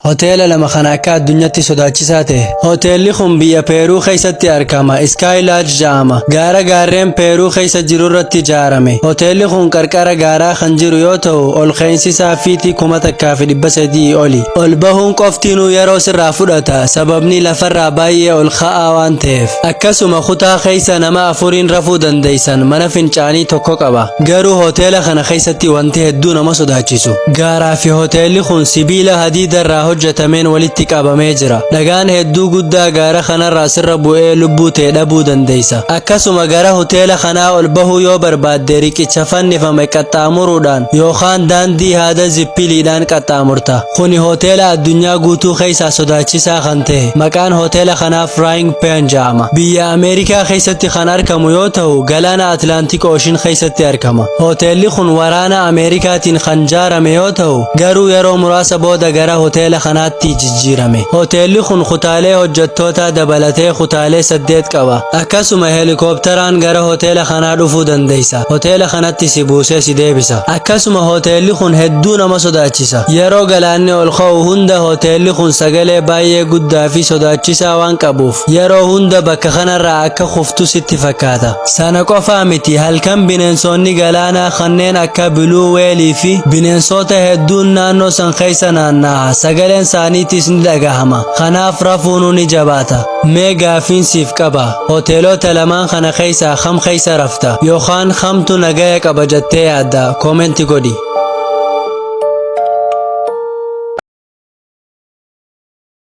Hoteela lama kan akka addunyaatti sodaachisaa ta'e. Hoteelli kun biyya Peeruu keessatti argama. Sky Lodge jedhama. Gaara gaarreen Peeruu keessa jiru irratti ijaarame. Hoteelli kun qarqara gaaraa kan jiru yoo ta'u, ol ka'iinsi isaa fiitii 1300 oli. Ol bahuun qoftinuu yeroo sirraa fudhata. Sababni lafarraa baay'ee ol ka'aa waan ta'eef. Akkasuma kutaa keessa nama afuriin rafuu dandeessan mana fincaanii tokko qaba. Garuu hoteela kana keessatti wanti hedduu nama sodaachisu. Gaaraa fi hoteelli kun sibiila hadiida irraa hojjetameen walitti qabamee jira. Dhagaan hedduu guddaa gaara kanarraa sirra bu'ee lubbuu ta'e dhabuu dandeessa. Akkasuma gara hoteela kanaa ol bahuu yoo barbaadde, riqicha fannifame qaxxaamuruudhaan yookaan daandii haada zippiliidhaan qaxxaamurta. Kuni hoteela addunyaa guutuu keessaa sodaachisaa kan ta'e. Maqaan hoteela kanaa Frying Pan jedhama. Biyya Ameerikaa keessatti kan argamu yoo ta'u, galaana Atlantic Ocean keessatti argama. Hoteelli kun waraana Ameerikaatiin kan ijaarame yoo ta'u, garuu yeroo muraasa booda gara hoteela kanaatti jijjiirame. Hoteelli kun kutaalee hojjettootaa dabalatee kutaalee saddeet qaba. Akkasuma heelikooptaraan gara hoteela kanaa dhufuu dandeessa. Hoteela kanatti si buusee si deebisa. Akkasuma hoteelli kun hedduu nama sodaachisa. Yeroo galaanni ol ka'u hunda hoteelli kun sagalee baay'ee guddaa fi sodaachisaa waan qabuuf, yeroo hunda bakka kanarraa akka kuftu sitti fakkaata. Sana qofaa miti, halkan bineensonni galaanaa kanneen akka blue whale fi bineensota hedduun naannoo san keessa naanna'a. Sagaleen isaaniitis ni dhagahama. Kanaaf rafuunuu ni jabaata. Mee gaafiin siif qaba. Hoteelota lamaan kana keessaa kam keessa rafta? Yookaan kamtu nagaya qaba jettee yaadda? Comment godhi.